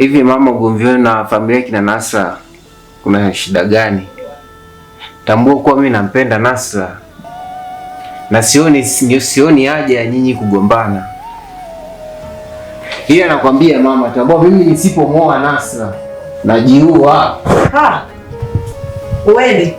Hivi mama, ugomvi wenu na familia kina Nasra kuna shida gani? Tambua kuwa mimi nampenda Nasra na sioni haja ya nyinyi kugombana. Ila nakwambia mama, tambua mimi nisipomwoa Nasra najiua. Ha. Uende.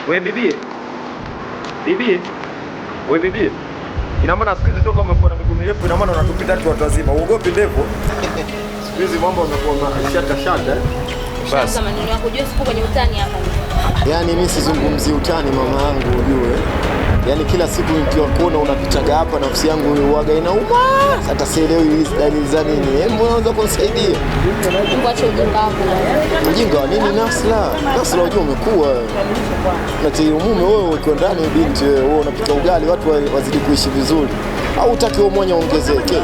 We bibi. Bibi. We bibi. Ina maana siku hizi toka umekuwa na miguu mirefu, ina maana unatupita tu watu wazima. Uogopi ndevu? Siku hizi mambo yamekuwa shata shata. Basi maneno yako, ujue siku kwenye utani hapa. Yaani mimi sizungumzi utani mama yangu ujue. Yaani kila siku nikiwa unapitaga hapa nafsi yangu huaga inauma. Hata sielewi hizi dalili za nini. Hebu unaweza kunisaidia? Acha ujinga wako. Ujinga wa nini Nasla? Nasla unajua umekuwa. Na mume wewe ukiwa ndani binti wewe unapika ugali watu wazidi kuishi vizuri. Au hutaki wewe mwanya ongezeke?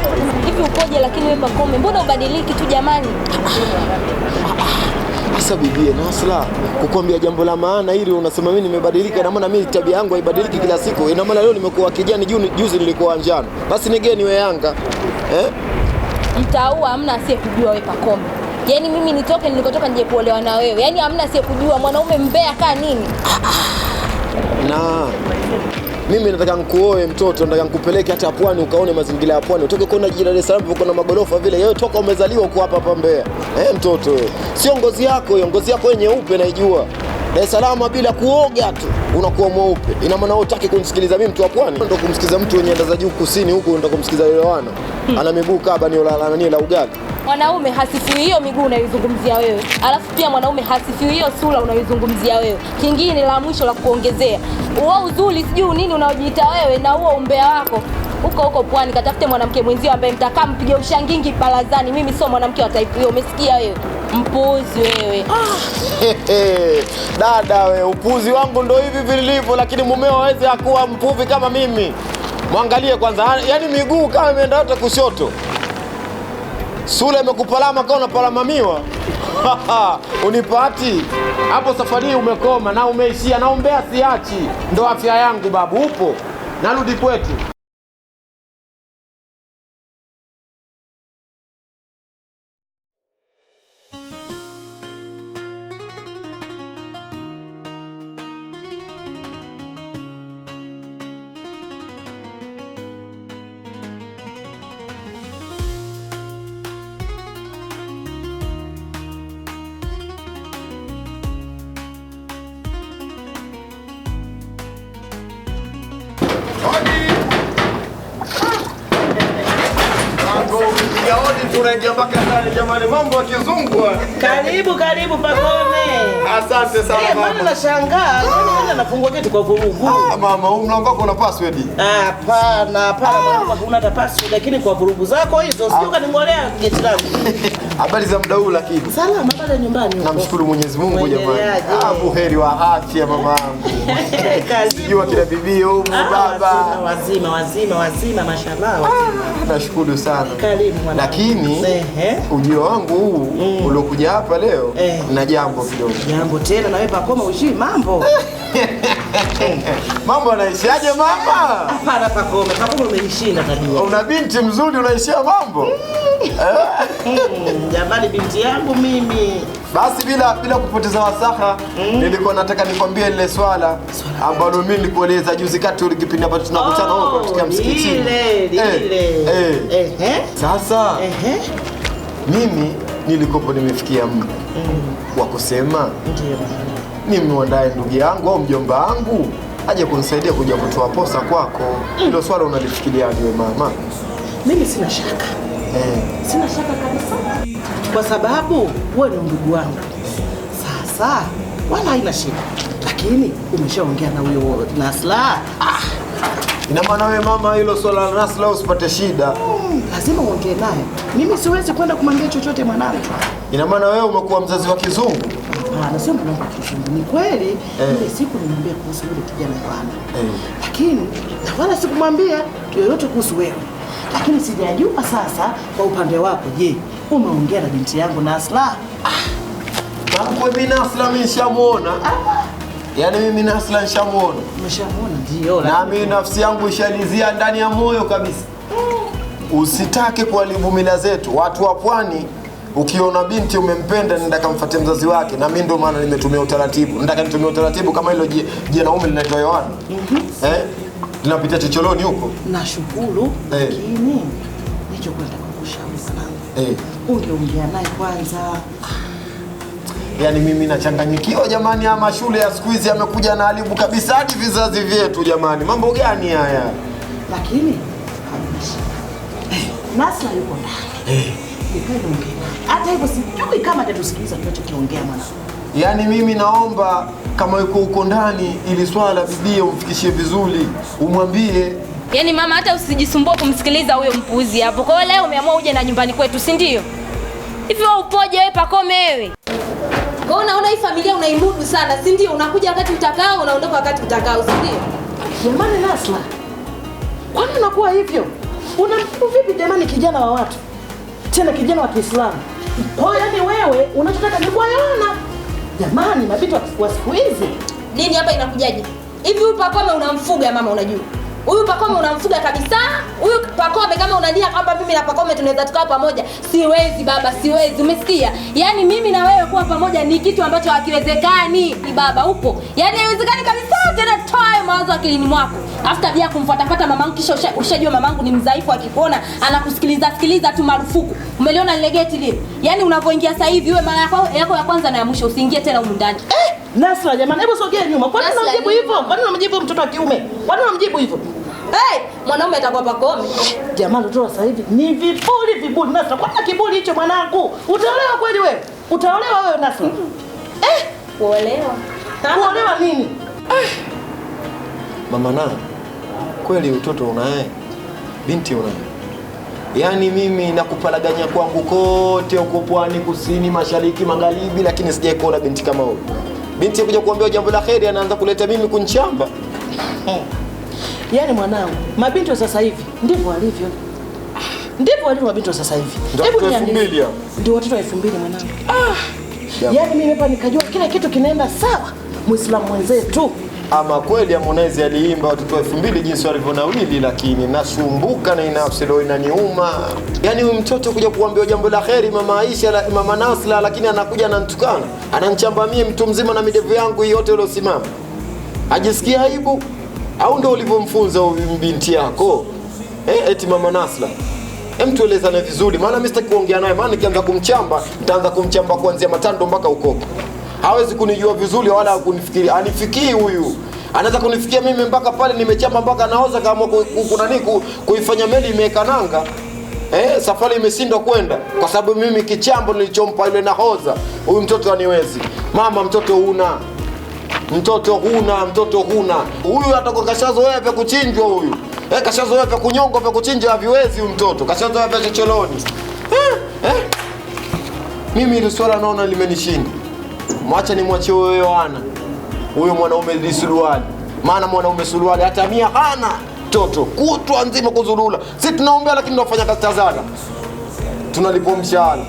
Hivi ukoje lakini wewe Pakome? Mbona ubadiliki tu jamani? Sasa bibie Nasla, kukwambia jambo la maana hili unasema mimi nimebadilika, na maana mimi tabia yangu haibadiliki kila siku. Ina maana leo nimekuwa kijani, juzi nilikuwa njano. Basi nigeni we Yanga. Eh? Mtaua hamna asiyekujua wewe Pakome. Yaani mimi nitoke nilikotoka nije kuolewa na wewe. Yaani hamna asiyekujua, mwanaume mbea kaa nini? Na mimi nataka nikuoe mtoto, nataka nikupeleke hata pwani ukaone mazingira ya pwani. Utoke kuona jiji la Dar es Salaam kuna magorofa vile. Wewe toka umezaliwa uko hapa hapa Mbeya. Mtoto wewe. Sio ngozi yako hiyo, ngozi yako nyeupe naijua. Dar es Salaam bila kuoga tu unakuwa mweupe. Ina maana wewe hutaki kumsikiliza mimi mtu wa pwani? Ndio kumsikiliza mtu mwenye anda za juu kusini huku, ndio kumsikiliza yule wana. Ana miguu kaba ni la nani la ugali. Mwanaume hasifiwi hiyo miguu unayoizungumzia wewe. Alafu pia mwanaume hasifiwi hiyo sura unayoizungumzia wewe. Kingine la mwisho la kuongezea, huo uzuri sijui nini unaojiita wewe na huo umbea wako huko huko pwani, katafute mwanamke mwenzio ambaye mtakaa mpige ushangingi barazani. Mimi sio mwanamke wa type hiyo, umesikia wewe? Mpuuzi wewe. Dada we, upuzi wangu ndo hivi vilivyo, lakini mumeo hawezi akuwa mpuvi kama mimi. Mwangalie kwanza, yaani miguu kama imeenda yote kushoto. Sura imekupalama kama unapalamamiwa. Unipati hapo, safari umekoma na umeishia na umbea siachi. Ndo afya yangu babu, upo narudi kwetu. Tunaingia mpaka ndani jamani, mambo ya kizungu. Karibu karibu Pakome. Asante sana mama. Mbona nashangaa? Mbona nafungua geti kwa vurugu? Mama, huu mlango wako una password? Hapana, hapana, mlango wako una hata password, lakini kwa vurugu zako hizo sio kaningolea geti langu. Habari za muda huu lakini? Salama, habari nyumbani huko. Namshukuru Mwenyezi Mungu jamani. Buheri wa afya mama yangu. Karibu. Kina bibi huko baba. Wazima wazima wazima mashallah. Nashukuru sana. Karibu mwanangu. Lakini ujio wangu huu uliokuja hapa leo na jambo kidogo. Jambo tena na wewe Pakome ushii mambo. Mambo yanaishaje mama? Hapana Pakome, Pakome umenishinda tabia. Una binti mzuri unaishia mambo. Jamani binti yangu mimi. Basi bila kupoteza wasaha, nilikuwa nataka nikwambie lile swala ambalo mimi nilikueleza juzi kati kipindi ambacho tunakutana huko katika msikitini. Lile. Sasa mimi nilikopo nimefikia muda wa kusema nimwandae ndugu yangu au mjomba wangu aje kunisaidia kuja kutoa posa kwako. Hilo swala unalifikiriaje wewe mama? Mimi sina shaka. Sina shaka kabisa. Kwa sababu wewe ni ndugu wangu. Sasa wala haina shida. Lakini umeshaongea na huyo Nasla? Ina maana wewe mama, hilo swala la Nasla usipate shida. Lazima uongee naye. Mimi siwezi kwenda kumwambia chochote mwanangu. Ina maana wewe umekuwa mzazi wa kizungu? Hapana, sio mwanangu wa kizungu. Ni kweli ile siku nilimwambia kuhusu yule kijana Yohana. Lakini na wala sikumwambia yoyote kuhusu wewe. Lakini sijajua sasa kwa upande wako, je, umeongea na binti yangu Nasla? Kwa mimi Nasla mimi nishamuona. Yaani mimi Nasla nishamuona. Umeshamuona ndio. Na mimi nafsi yangu ishalizia ndani ya moyo kabisa. Usitake kuharibu mila zetu. Watu wa pwani, ukiona binti umempenda nenda kamfuate mzazi wake. Na mimi ndio maana nimetumia utaratibu. Nataka nitumie utaratibu kama hilo jina linaitwa Yohana. Tunapitia chocholoni huko. Nashukuru, lakini nilichokuwa nataka kukushauri mwanangu. Ungeongea naye kwanza. Yaani mimi nachanganyikiwa jamani, ama shule ya siku hizi amekuja na haribu kabisa hadi vizazi vyetu jamani. Mambo gani haya? Lakini Nasla yuko ndani. Nikaongea. Hata hivyo sijui kama atatusikiliza tunachokiongea mwanangu. Yaani mimi naomba kama yuko huko ndani ili swala bibie umfikishie vizuri, umwambie. Yaani mama hata usijisumbue kumsikiliza huyo mpuuzi hapo. Kwa hiyo leo umeamua uje na nyumbani kwetu, si ndio? Hivi wewe upoje wewe Pakome wewe? Kwa hiyo unaona hii familia unaimudu sana, si ndio? Unakuja wakati utakao, unaondoka wakati utakao, si ndio? Jamani Nasla, kwani unakuwa hivyo? Unamjibu vipi jamani kijana wa watu? Tena kijana wa Kiislamu. Kwa hiyo yani wewe unachotaka ni kuoana. Jamani mabinti wa siku hizi. Nini hapa inakujaje? Hivi huyu Pakome unamfuga mama, unajua? Huyu Pakome unamfuga kabisa. Huyu Pakome kama unania kwamba mimi na Pakome tunaweza tukawa pamoja, siwezi baba, siwezi. Umesikia? Yaani mimi na wewe kuwa pamoja ni kitu ambacho hakiwezekani baba, upo. Yaani haiwezekani kabisa. Tena toa hayo mawazo akilini mwako. Alafu tabia kumfuatafuata mamangu kisha ushajua mamangu ni mdhaifu, akikuona anakusikiliza sikiliza tu, marufuku. Umeliona lile geti lile? Yaani unapoingia sasa hivi uwe mara yako ya kwanza na ya mwisho, usiingie tena humu ndani. Nasla jamani, hebu sogea nyuma. Kwa nini unamjibu hivyo? Kwa nini unamjibu mtoto wa kiume? Kwa nini unamjibu hivyo? Hey, mwanaume atakuwa Pakome. Jamani mtoto sasa hivi ni viburi viburi. Nasla, kwa nini kiburi hicho mwanangu? Utaolewa kweli wewe? Utaolewa wewe Nasla? Kuolewa. Kuolewa nini? Mama na kweli mtoto unaye, binti unaye. Yaani mimi nakupalaganya kwangu kote huko pwani, kusini, mashariki, magharibi, lakini sijai kuona binti kama huyu. Binti kuja kuambia jambo la kheri anaanza kuleta mimi kunchamba. Yaani mwanangu, mabinti wa sasa hivi ndivyo walivyo. Ndivyo walivyo mabinti wa sasa hivi. Hebu niambie. Ndio watoto wa 2000 mwanangu. Yaani mimi hapa nikajua kila kitu kinaenda sawa. Muislamu mwenzetu. Ama kweli Harmonize aliimba watoto wa 2000 jinsi walivyonawili, lakini nasumbuka na nafsi leo inaniuma. Yaani huyu mtoto kuja kuambia jambo la kheri mama Aisha, mama Nasla, lakini anakuja ananitukana. Ananichamba mie mtu mzima na midevu yangu yote iliyosimama. Ajisikia aibu? Au ndio ulivyomfunza huyu binti yako? Eti mama Nasla. Hem, tuelezane vizuri maana mimi sitaki kuongea naye, maana nikianza kumchamba nitaanza kumchamba kuanzia matando mpaka ukoko. Hawezi kunijua vizuri wala kunifikiria. Anifikii huyu. Anaweza kunifikia mimi mpaka pale nimechamba mpaka naoza kama kuna nini kuifanya meli imeweka nanga. Safari imeshindwa kwenda kwa sababu mimi kichambo nilichompa yule nahoza. Huyu mtoto aniwezi. Mama mtoto huna. Mtoto huna, mtoto huna. Huyu atakuwa kashazoea vya kuchinjwa huyu. Kashazoea vya kunyongwa, vya kuchinjwa haviwezi huyu mtoto. Kashazoea vya chocholoni. Mimi hili swala naona limenishinda. Mwacha ni mwache huyo Yohana. Huyo mwanaume ni suruali. Maana mwanaume suruali hata mia hana mtoto. Kutwa nzima kuzurula. Sisi tunaombea lakini tunafanya kazi tazana. Tunalipwa mshahara.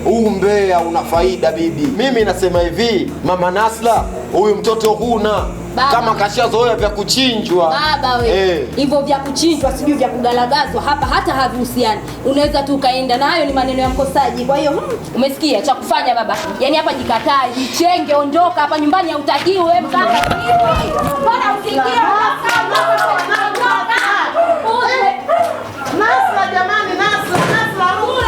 Huu mbea una faida bibi. Mimi nasema hivi, mama Nasla, huyu mtoto huna. Kama kashazoea vya kuchinjwa. Baba wewe. Hivyo vya kuchinjwa sijui vya kugalagazwa hapa hata havihusiani. Unaweza tu kaenda na hayo ni maneno ya mkosaji. Kwa hiyo umesikia cha kufanya baba. Yaani hapa jikataa, jichenge, ondoka hapa nyumbani, hautakiwi wewe mkaka. Bwana usikie. Nasla jamani, Nasla, Nasla rudi.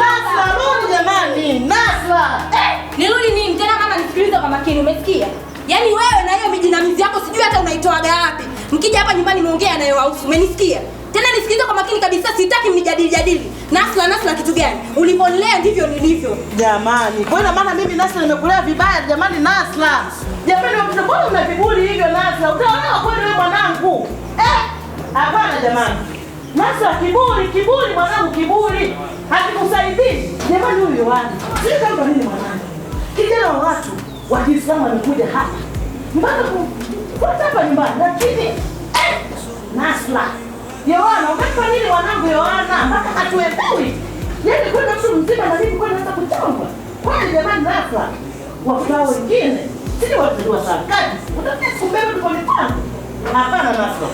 Nasla rudi jamani, Nasla. Nirudi nini tena mama, nisikilize kwa makini, umesikia? Yaani wewe na hiyo mijinamizi yako sijui hata unaitoaga wapi. Mkija hapa nyumbani muongea nayo wahusu, umenisikia? Tena nisikilize kwa makini kabisa, sitaki mnijadili jadili. Nasla, Nasla kitu gani? Uliponilea ndivyo nilivyo. Jamani, kwa hiyo maana mimi Nasla nimekulea vibaya jamani Nasla. Jamani mtoto, mbona una viburi hivyo Nasra? Utaolewa kweli wewe mwanangu? Hapana jamani. Nasra kiburi, kiburi mwanangu, kiburi. Hakikusaidii. Jamani huyu Yohana. Sio kama mimi mwanangu. Kijana wa watu wa Kiislamu amekuja hapa. Mpaka kufuata hapa nyumbani lakini Nasra. Yohana, umefanya nini mwanangu Yohana? Mpaka hatuelewi. Yaani kwenda mtu mzima na mimi kwenda sasa kuchongwa. Kwani jamani Nasra, wafulao wengine sisi watu wa saa kati. Utafikia kumbeba tuko mitano. Hapana Nasra.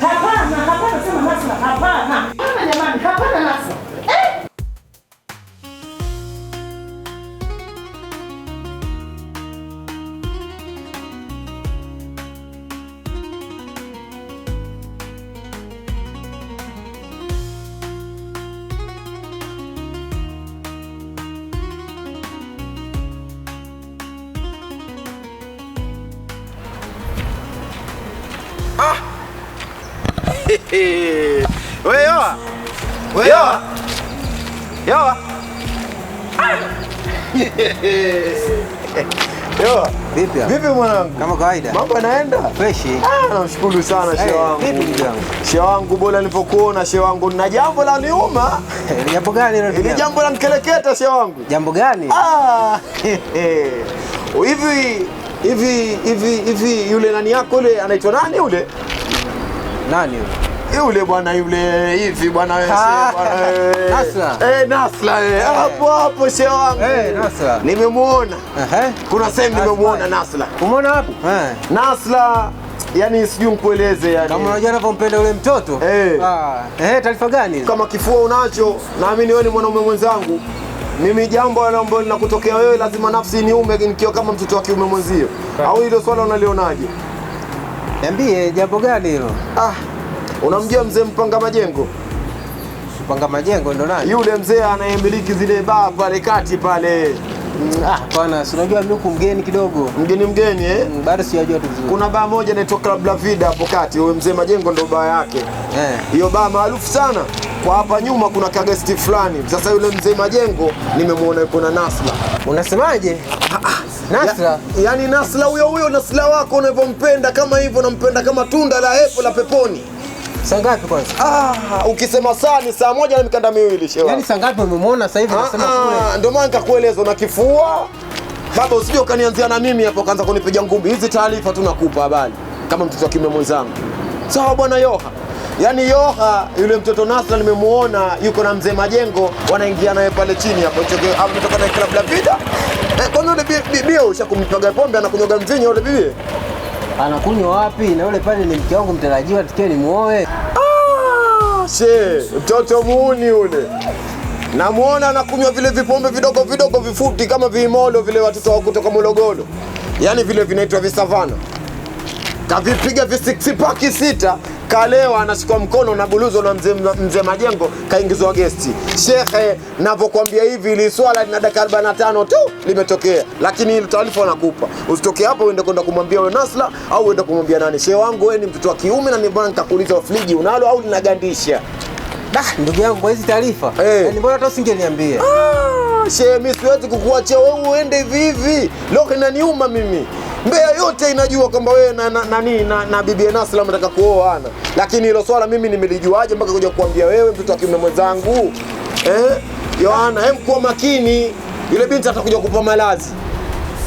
Hapana, hapana sema Nasra, hapana. Hapana jamani, hapana Nasra. Wewe Yoa. Wewe Yoa. Yoa. Yoa. Vipi? Vipi mwanangu? Kama kawaida. Mambo yanaenda? Fresh. Namshukuru sana shehe wangu. Vipi ndugu yangu? Shehe wangu bora nilipokuona shehe wangu na jambo la niuma. Jambo gani hilo? Ni jambo la mkeleketa shehe wangu. Jambo gani? Hivi hivi hivi hivi yule nani yako yule anaitwa nani yule? Nani yule? Yule bwana yule hivi bwana wewe bwana. Nasra. Nasra hapo hapo shehe wangu. Nasra. Nimemuona. Kuna sehemu nimemuona Nasra. Umeona wapi? Nasra yani sijui nikueleze yani. Kama unajua anavyompenda yule mtoto. Taarifa gani? Kama kifua unacho, naamini wewe ni mwanaume mwenzangu. Mimi jambo ambalo linakutokea wewe lazima nafsi niume nikiwa kama mtoto wa kiume mwenzio. Au hilo swala unalionaje? Niambie jambo gani hilo? Unamjua mzee Mpanga Majengo? Mpanga Majengo ndo nani? Yule mzee anayemiliki zile baa pale kati pale. Hapana, si unajua mimi huku mgeni kidogo. Mgeni eh? Bado sijajua tu vizuri. Kuna baa moja inaitwa Club La Vida hapo kati, huyo mzee Majengo ndo baa yake. Hiyo baa maarufu sana. Kwa hapa nyuma kuna kagesti fulani. Sasa yule mzee Majengo nimemuona yuko na Nasra. Unasemaje? Nasra? Yaani Nasra huyo huyo Nasra wako unavyompenda kama hivyo nampenda kama tunda la epo la peponi. Saa ngapi kwanza? Ukisema saa ni saa 1 na mikanda miwili shewa. Yaani saa ngapi umemuona sasa hivi unasema kule? Ndio maana nikakueleza una kifua. Baba usije ukanianzia na mimi hapo kaanza kunipiga ngumi. Hizi taarifa tunakupa habari kama mtoto wa kiume mwenzangu. Sawa bwana Yoha. Yaani Yoha yule mtoto Nasra nimemuona yuko na mzee Majengo wanaingia naye pale chini hapo. Ametoka na Club La Vida. Kwani yule bibi ushakumpiga pombe anakunywa mvinyo yule bibi? Anakunywa wapi? Na yule pale ni mke wangu mtarajiwa tukiwe ni muoe. She, mtoto muuni yule. Namuona anakunywa vile vipombe vidogo vidogo vifupi kama viimolo vile watoto wa kutoka Morogoro. Yaani vile vinaitwa visavana. Kavipiga vi 6 pack 6, kalewa anashikwa mkono na buluzo na mzee Majengo kaingizwa gesti. Shekhe, ninavyokuambia hivi ili swala lina dakika 45 tu limetokea. Lakini ile taarifa nakupa. Usitoke hapo uende kwenda kumwambia wewe Nasra au uende kumwambia nani. Shehe wangu wewe ni mtoto wa kiume na ni bwana nikakuuliza friji unalo au linagandisha? Ndugu yangu kwa hizi taarifa. Yaani mbona hata usingeniambia? Shehe mimi siwezi kukuachia wewe uende hivi hivi. Leo inaniuma mimi. Mbeya yote inajua kwamba wewe na bibi Nasra mnataka kuoana. Lakini hilo swala mimi nimelijuaje mpaka kuja kukuambia wewe mtoto wa kiume mwenzangu? Yohana, hem kuwa makini. Yule binti atakuja kukupa malazi.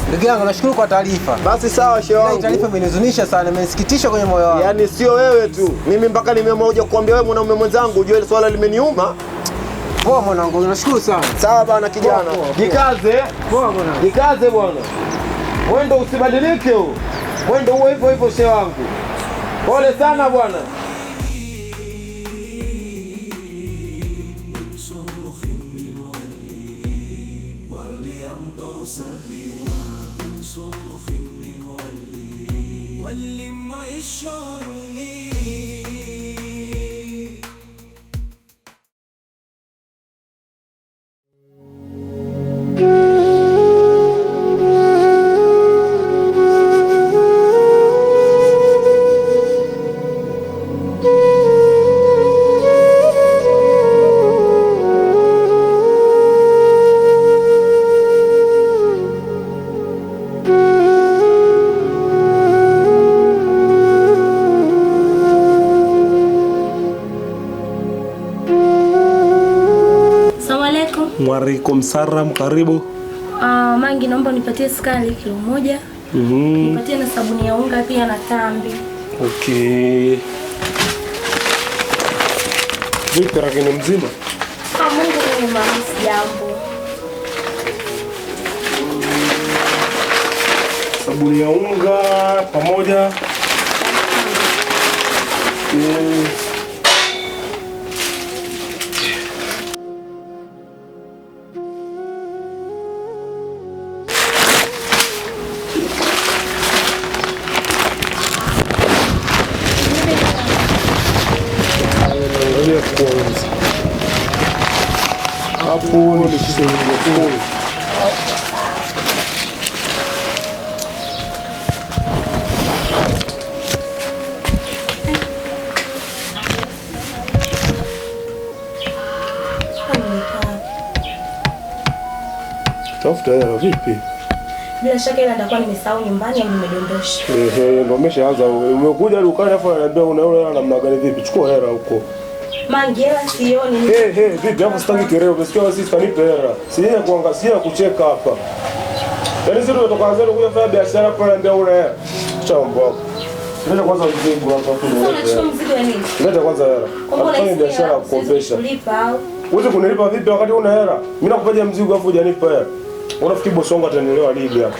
Ndugu yangu nashukuru kwa taarifa. Basi sawa shehe wangu. Taarifa imenihuzunisha sana, imenisikitisha kwenye moyo wangu. Yaani sio wewe tu. Mimi mpaka nimeamua kuja kukuambia wewe mwanaume mwenzangu, ujue hilo swala limeniuma. Poa mwanangu, nashukuru sana. Sawa bana kijana. Jikaze. Poa mwanangu. Jikaze bwana. Mwendo usibadilike huo. Mwendo huo hivyo hivyo shehe wangu. Pole sana bwana. Alaikum salam, karibu. Mangi, naomba unipatie sukari kilo 1. Nipatie na sabuni ya unga pia na tambi. Okay. Vipi lakini mzima? Mungu ni mwema, sijambo. Sabuni ya unga pamoja kwanza. Hapo ni shilingi 10,000. Tafuta hela vipi? Bila shaka ila nitakuwa nimesahau nyumbani au nimedondosha. Ndio umeshaanza. Umekuja dukani afu ananiambia una hela namna gani vipi? Chukua hela huko. Mangi, hela sioni. Vipi hapo sitaki kelele. Umesikia wewe sister, nipe hela. Sije kuangazia kucheka hapa. Yaani sisi tumetoka zetu kuja kufanya biashara hapa ananiambia una hela. Acha mambo yako. Leta kwanza mzigo hapa hapo. Sasa unachukua mzigo ya nini? Leta kwanza hela. Hatufanye biashara ya kukopesha. Uweze kunilipa vipi wakati una hela? Mimi nakupatia mzigo afu hujanipa hela. Unafikiri bosi wangu atanielewa lini hapa?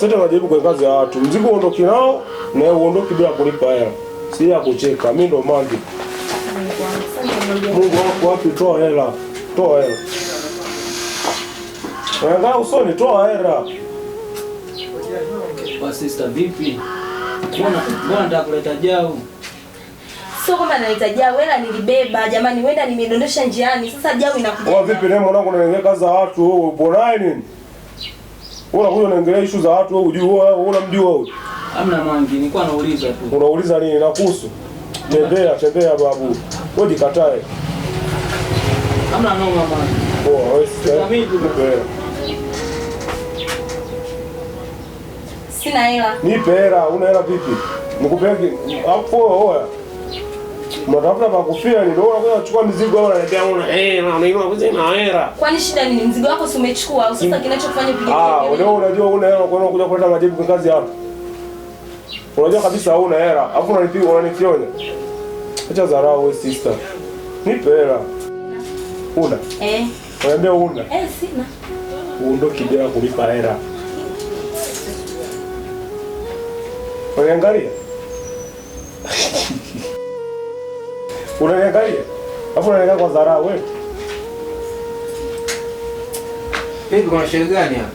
Sasa unajaribu kwa kazi ya watu. Mzigo uondoki nao na uondoki bila kulipa hela. Si ya kucheka, mimi ndo Mangi. Mungu wako wapi? Toa hela. Toa hela. Wewe usoni, toa hela. Kwa sister vipi? Mbona nataka kuleta jau? Sio kama naleta jau, hela nilibeba jamani, wenda nimedondosha njiani. Sasa jau inakuja. Wewe vipi leo mwanangu unaingia kazi za watu wewe upo naye nini? Wewe unakuja unaongelea issue za watu wewe hujui, wewe unamjua huyu? Hamna Mangi, nilikuwa nauliza tu. Unauliza nini nakuhusu? Tembea tembea babu. Wewe jikatae. Hamna noma Mangi. Poa, wewe sister. Sina hela. Nipe hela, una hela vipi? Nikupeleke hapo oya. Mnatafuta pa kufia ni ndio unakuja kuchukua mizigo au unaniambia una hela, unainua kuzina hela. Kwani shida nini? Mzigo wako si umechukua au sasa kinachofanya upige kelele? Leo unajua una hela kwa nini unakuja kuleta majibu kwa kazi hapa? Unajua kabisa huna hela, alafu unanipiga unanifyonya. Acha dharau wewe sister. Nipe hela. Una? Unaniambia una? Sina. Uondoke bila kulipa hela. Unaniangalia? Unaniangalia? Alafu unaniangalia kwa dharau wewe. Vipi kuna shida gani hapa?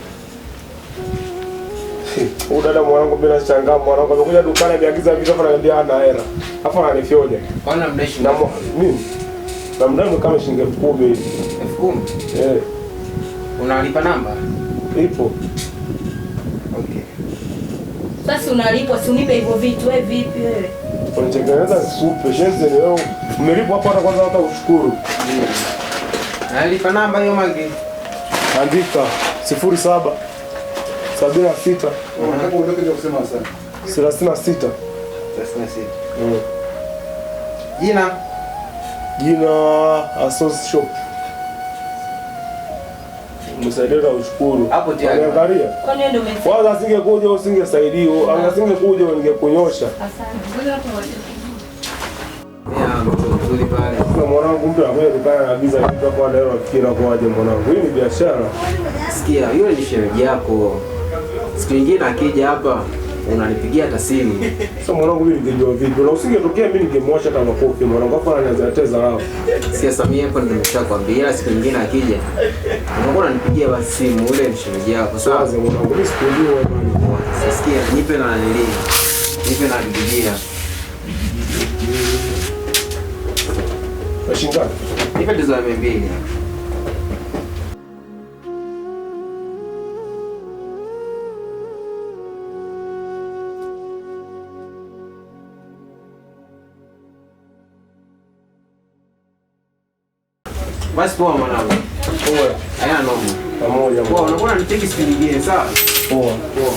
Huyu dada mwanangu bila shangaa mwanangu amekuja dukani ameagiza vitu afu ananiambia hana hela. Alafu ananifyonya. Kwani namdai shilingi? Mimi namdai kama shilingi 10,000 hivi. 10,000? Eh. Unalipa namba? Ipo. Okay. Sasa unalipwa, si unipe hivyo vitu wewe vipi wewe? Unitengeneza supe, shenzi ni wewe. Umelipwa hapa hata kwanza hata ushukuru. Nalipa namba hiyo Mangi. Andika 07 76. Unataka uondoke ndio kusema sana. 36. 36. Jina? Jina Asos Shop. Msaidie na ushukuru. Hapo tayari. Angalia. Kwani ndio umesema? Kwanza asingekuja usingesaidiwa, asingekuja ningekunyosha. Asante. Ya mtu mzuri pale. Sasa mwanangu mtu anakuja dukani anaagiza kitu hapo ana hela fikira kwa aje mwanangu. Hii ni biashara. Sikia, yule ni shemeji yako. Siku nyingine akija hapa unanipigia hata simu. Sasa mwanangu mimi ningejua vipi? Na usingetokea mimi ningemwacha hata makofi mwanangu hapo ananiletea dharau. Sikia Samia hapo ndio nimeshakwambia, ila siku nyingine akija unakuwa unanipigia basi simu, ule ni shemeji yako. Sawa mwanangu, mimi sikujua bwana. Sasa sikia, nipe na nili. Nipe na nipigia. Shilingi? Nipe ndizo 200. Basi poa mwanangu. Poa. Haina noma. Pamoja. Poa, unakuwa unanicheki siku nyingine, sawa? Poa. Poa.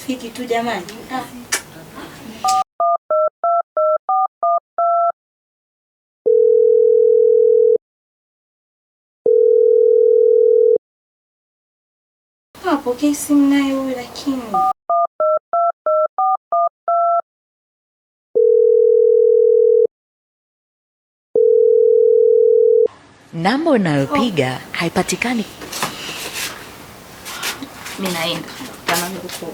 Urafiki tu jamani. Ah. Apokee simu naye huyu lakini. Namba unayopiga haipatikani. Mimi naenda. Kama huko.